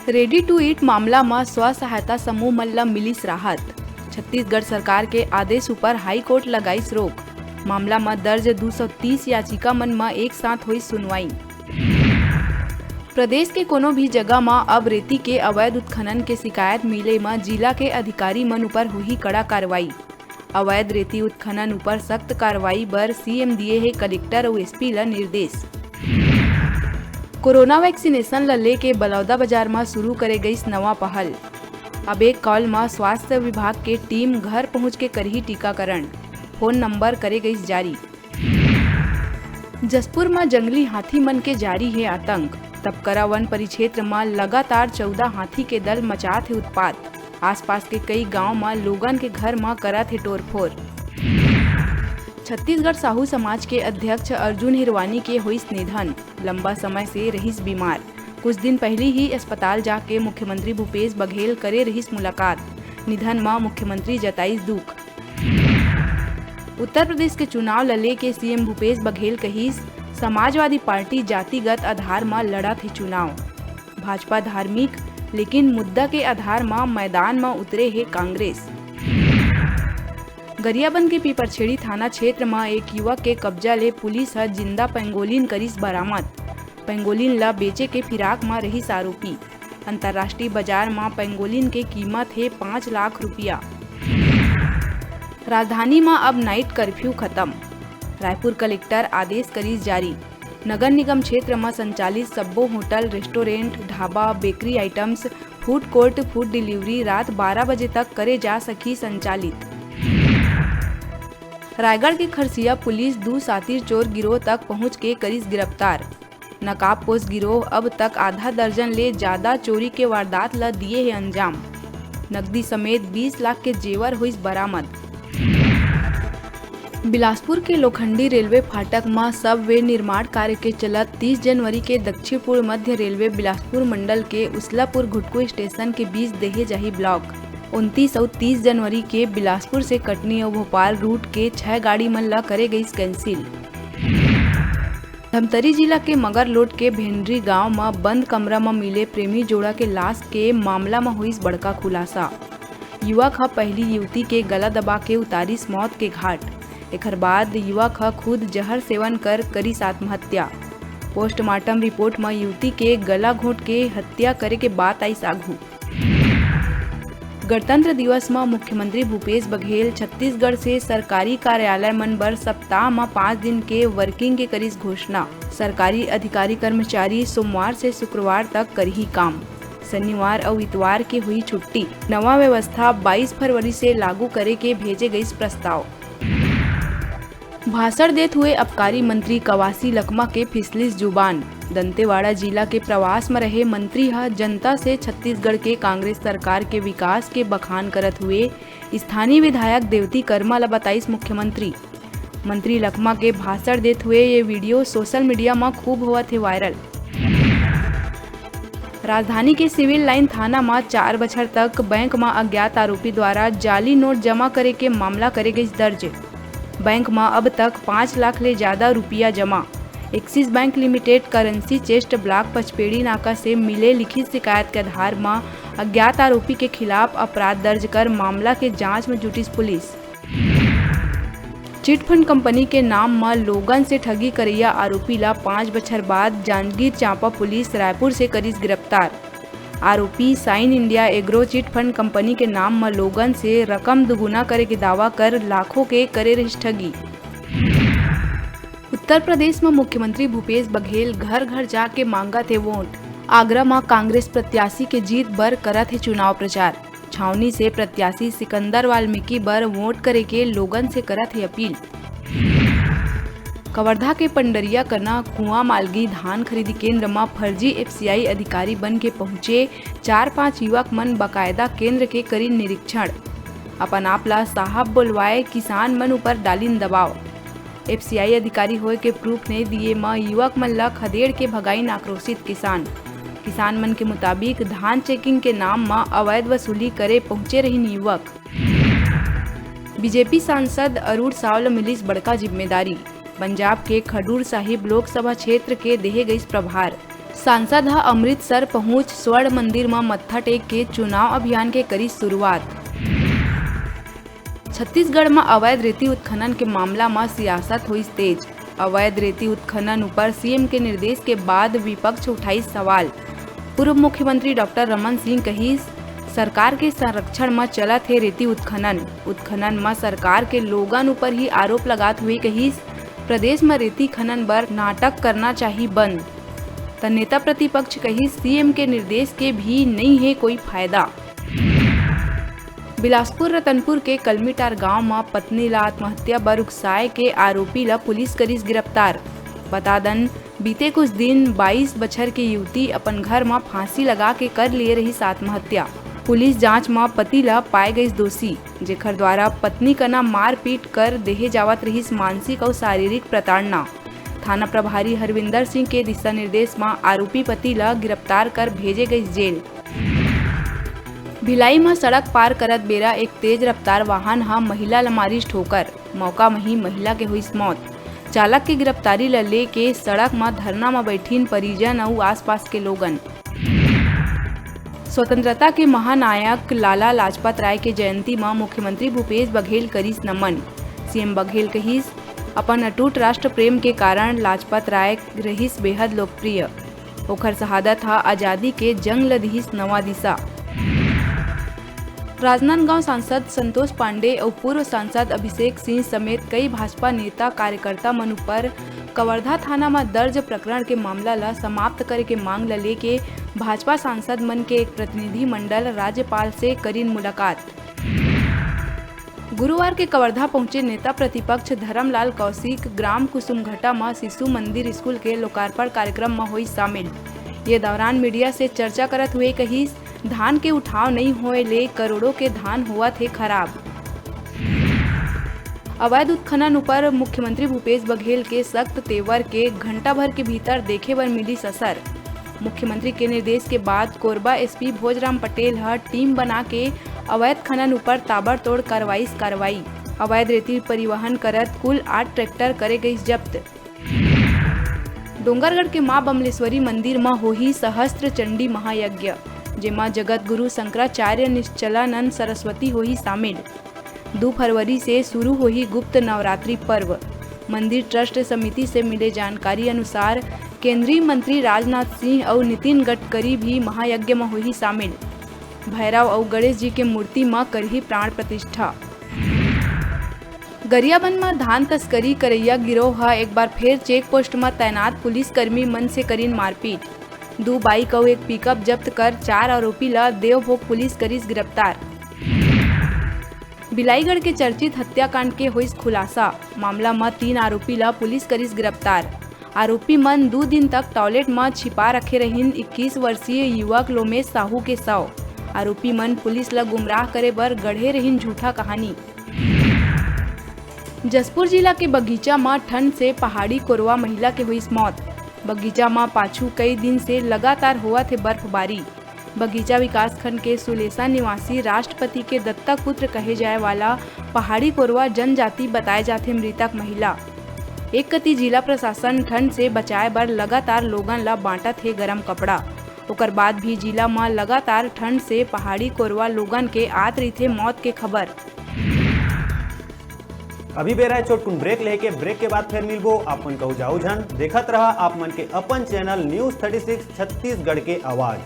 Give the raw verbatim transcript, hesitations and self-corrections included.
Ready to eat मामला म स्व सहायता समूह मन ल मिलिस राहत। छत्तीसगढ़ सरकार के आदेश उपर हाई कोर्ट लगाइस रोक। मामला म दर्ज दू सौ तीस याचिका मन म एक साथ होइस सुनवाई। प्रदेश के कोनो भी जगह म अब रेती के अवैध उत्खनन के शिकायत मिले म जिला के अधिकारी मन उपर होही कड़ा कार्रवाई। अवैध रेती उत्खनन उपर सख्त कार्रवाई बर सीएम दिए हे कलेक्टर अउ एसपी ल निर्देश। कोरोना वैक्सीनेशन ल लेके बलौदाबाजार म शुरू करे गइस नवा पहल। अब एक कॉल म स्वास्थ्य विभाग के टीम घर पहुंच के करही टीकाकरण। फोन नंबर करे गइस जारी। जशपुर म जंगली हाथी मन के जारी हे आतंक। तपकरा वन परिक्षेत्र म लगातार चौदह हाथी के दल मचात हे उत्पात। आसपास के कई गांव म लोगन के घर म करत हे टोरफोर। छत्तीसगढ़ साहू समाज के अध्यक्ष अर्जुन हिरवानी के होइस निधन। लंबा समय से रहिस बीमार। कुछ दिन पहिली ही अस्पताल जाके मुख्यमंत्री भूपेश बघेल करे रहिस मुलाकात। निधन म मुख्यमंत्री जताइस दुख। उत्तर प्रदेश के चुनाव ल लेके सीएम भूपेश बघेल कहिस, समाजवादी पार्टी जातिगत आधार म लड़त हे चुनाव। भाजपा धार्मिक, लेकिन मुद्दा के आधार म मैदान म उतरे हे कांग्रेस। गरियाबंद के पीपरछेड़ी थाना क्षेत्र म एक युवक के कब्जा ले पुलिस ह जिंदा पेंगोलिन करिस बरामद। पेंगोलिन ल बेचे के फिराक म रहिस आरोपी। अंतर्राष्ट्रीय बाजार म पेंगोलिन के कीमत हे पाँच लाख रुपया। राजधानी म अब नाइट कर्फ्यू खत्म। रायपुर कलेक्टर आदेश करिस जारी। नगर निगम क्षेत्र म संचालित सब्बो hotel, restaurant, dhaba, bakery items, food court, food delivery रात बारह बजे तक करे जा सकही संचालित। रायगढ़ के खरसिया पुलिस दू सातिर चोर गिरोह तक पहुंच के करिस गिरफ्तार। नकाबपोश गिरोह अब तक आधा दर्जन ले जादा चोरी के वारदात ल दिए हे अंजाम। नकदी समेत बीस लाख के जेवर होइस बरामद। बिलासपुर के लोखंडी रेलवे फाटक म सबवे निर्माण कार्य के चलत तीस जनवरी के दक्षिण पूर्व मध्य रेलवे बिलासपुर मंडल के उसलापुर घुटकू स्टेशन के बीच देहे जाही ब्लॉक। उनतीस अउ तीस जनवरी के बिलासपुर से कटनी अउ भोपाल रूट के छह गाड़ी मन ल करे गइस कैंसिल। धमतरी जिला के मगरलोड के भेंडरी गांव म बंद कमरा म मिले प्रेमी जोड़ा के लाश के मामला म होइस बड़का खुलासा। युवक ह पहिली युवती के गला दबा के उतारिस मौत के घाट। एखर बाद युवक ह खुद जहर सेवन कर करिस आत्महत्या। पोस्टमार्टम रिपोर्ट म युवती के गला घोंट के हत्या करे के बात आइस आघू। गणतंत्र दिवस म मुख्यमंत्री भूपेश बघेल छत्तीसगढ़ से सरकारी कार्यालय मन बर सप्ताह म पाँच दिन के वर्किंग के करिस घोषणा। सरकारी अधिकारी कर्मचारी सोमवार से शुक्रवार तक करही काम। शनिवार अउ इतवार के हुई छुट्टी। नवा व्यवस्था बाईस फरवरी से लागू करे के भेजे गइस प्रस्ताव। भाषण देत हुए आबकारी मंत्री कवासी लखमा के फिसलिस जुबान। दंतेवाड़ा जिला के प्रवास म रहे मंत्री ह जनता से छत्तीसगढ़ के कांग्रेस सरकार के विकास के बखान करत हुए स्थानीय विधायक देवती कर्मा ल बताइस मुख्यमंत्री। मंत्री लखमा के भाषण देत हुए ये वीडियो सोशल मीडिया म खूब होवत हे वायरल। राजधानी के सिविल लाइन थाना म चार बछर तक बैंक म अज्ञात आरोपी द्वारा जाली नोट जमा करे के मामला करे गइस दर्ज। बैंक म अब तक पाँच लाख ले जादा रुपिया जमा। Axis bank limited currency chest block Pachpedi नाका से मिले लिखित शिकायत के आधार म अज्ञात आरोपी के खिलाफ अपराध दर्ज कर मामला के जांच म जुटिस पुलिस। चिटफंड कंपनी के नाम म लोगन से ठगी करइया आरोपी ला पाँच बछर बाद जांजगीर चांपा पुलिस रायपुर से करिस गिरफ्तार। आरोपी साइन इंडिया एग्रो चिटफंड कंपनी के नाम म लोगन से रकम दुगुना करे के दावा कर लाखों के करे रहिस ठगी। उत्तर प्रदेश म मुख्यमंत्री भूपेश बघेल घर-घर जाके मांगत हे वोट। आगरा म कांग्रेस प्रत्याशी के जीत बर करत हे चुनाव प्रचार। छावनी से प्रत्याशी सिकंदर वाल्मीकि बर वोट करे के लोगन से करत हे अपील। कवर्धा के पंडरिया कना कुआं मालगी धान खरीदी केंद्र म फर्जी एफसीआई अधिकारी बन के पहुंचे चार पांच युवक मन बाकायदा केंद्र के करिन निरीक्षण। अपन आप ला साहब बोलवाए किसान मन ऊपर डालिन दबाव। एफसीआई अधिकारी होए के प्रूफ नइ दिए म युवक मन ल खदेड़ के भगाइन आक्रोशित किसान। किसान मन के मुताबिक धान चेकिंग के नाम म अवैध वसूली करे पहुंचे रहिन युवक। बीजेपी सांसद अरुण साव ल मिलिस बड़का जिम्मेदारी। पंजाब के खडूर साहिब लोकसभा क्षेत्र के देहे गइस प्रभार। सांसद ह अमृतसर पहुंच स्वर्ण मंदिर म मत्था टेक के चुनाव अभियान के करिस शुरुआत। छत्तीसगढ़ म अवैध रेती उत्खनन के मामला म सियासत होइस तेज। अवैध रेती उत्खनन ऊपर सीएम के निर्देश के बाद विपक्ष उठाइस सवाल। पूर्व मुख्यमंत्री डॉक्टर रमन सिंह कहिस, सरकार के संरक्षण म चलत हे रेती उत्खनन। उत्खनन म सरकार के लोगन ऊपर ही आरोप लगात हुए कहिस, प्रदेश म रेती खनन बर नाटक करना चाही बंद। त नेता प्रतिपक्ष कहिस, सीएम के निर्देश के भी नइ हे कोई फायदा। बिलासपुर रतनपुर के कलमीटार गांव म पत्नी ला आत्महत्या बर उकसाए के आरोपी ला पुलिस करिस गिरफ्तार। बता दन, बीते कुछ दिन बाईस बछर के युवती अपन घर म फांसी लगा के कर लिए रहिस आत्महत्या। पुलिस जांच म पति ला पाए गइस दोषी, जेखर द्वारा पत्नी कना मारपीट कर देहे जावत रहिस मानसिक अउ शारीरिक प्रताड़ना। थाना प्रभारी हरविंदर सिंह के दिशा निर्देश म आरोपी पति ला गिरफ्तार कर भेजे गइस जेल। भिलाई म सड़क पार करत बेरा एक तेज रफ्तार वाहन ह महिला ल मारिस ठोकर। मौका म ही महिला के होइस मौत। चालक के गिरफ्तारी ल लेके सड़क म धरना म बैठिन परिजन अउ आसपास के लोगन। स्वतंत्रता के महानायक लाला लाजपत राय के जयंती म मुख्यमंत्री भूपेश बघेल करिस नमन। सीएम बघेल कहिस, अपन अटूट राष्ट्र प्रेम के कारण लाजपत राय रहिस बेहद लोकप्रिय। ओखर शहादत ह आजादी के जंग ल दिहिस नवा दिशा। राजनांदगांव सांसद संतोष पांडे अउ पूर्व सांसद अभिषेक सिंह समेत कई भाजपा नेता कार्यकर्ता मन ऊपर कवर्धा थाना म दर्ज प्रकरण के मामला ल समाप्त करे के मांग ल लेके भाजपा सांसद मन के एक प्रतिनिधि मंडल राज्यपाल से करिन मुलाकात। गुरुवार के कवर्धा पहुंचे नेता प्रतिपक्ष धरमलाल कौशिक ग्राम कुसुमघटा म शिशु मंदिर स्कूल के लोकार्पण कार्यक्रम म होइस शामिल। ये दौरान मीडिया से चर्चा करत हुए कहिस, धान के उठाव नइ होए ले करोड़ों के धान होवत हे खराब। अवैध उत्खनन ऊपर मुख्यमंत्री भूपेश बघेल के सख्त तेवर के घंटा भर के भीतर देखे बर मिलिस असर। मुख्यमंत्री के निर्देश के बाद कोरबा एसपी भोजराम पटेल ह टीम बना के अवैध खनन ऊपर ताबड़तोड़ करवाइस कार्रवाई। अवैध रेती परिवहन करत कुल आठ ट्रैक्टर करे गइस जब्त। डोंगरगढ़ के मां बमलेश्वरी मंदिर म होही सहस्त्र चंडी महायज्ञ, जेमा जगत गुरु शंकराचार्य निश्चलानंद सरस्वती होही शामिल। दू फरवरी से शुरू होही गुप्त नवरात्रि पर्व। मंदिर ट्रस्ट समिति से मिले जानकारी अनुसार, केंद्रीय मंत्री राजनाथ सिंह अउ नितिन गडकरी भी महायज्ञ म होही शामिल। भैरव अउ गणेश जी के मूर्ति म करही प्राण प्रतिष्ठा। गरियाबंद म धान तस्करी करइया गिरोह ह एक बार फेर चेक पोस्ट म तैनात पुलिसकर्मी मन से करिन मारपीट। दू बाइक अउ एक पिकअप जब्त कर चार आरोपी ल देवभोग पुलिस करिस गिरफ्तार। बिलाईगढ़ के चर्चित हत्याकांड के होइस खुलासा। मामला म तीन आरोपी ल पुलिस करिस गिरफ्तार। आरोपी मन दू दिन तक टॉयलेट म छिपा रखे रहिन इक्कीस वर्षीय युवक लोमेश साहू के शव। आरोपी मन पुलिस ल गुमराह करे बर गढ़े रहिन झूठा कहानी। जशपुर जिला के बगीचा म ठंड से पहाड़ी कोरवा महिला के होइस मौत। बगीचा म पाछू कई दिन से लगातार होवत हे बर्फबारी। बगीचा विकासखंड के सुलेसा निवासी राष्ट्रपति के दत्तक पुत्र कहे जाए वाला पहाड़ी कोरवा जनजाति बताए जाथे मृतक महिला। एक कति जिला प्रशासन ठंड से बचाए बर लगातार लोगन ल बांटत हे गरम कपड़ा, ओकर बाद भी जिला म लगातार ठंड से पहाड़ी कोरवा लोगन के आत रहिथे मौत के खबर। अभी बेरा हे छोटकुन ब्रेक लेके, ब्रेक के बाद फेर मिलबो। आप मन कहू जाऊ झन, देखत रहा आप मन के अपन channel news thirty six Chhattisgarh के आवाज़।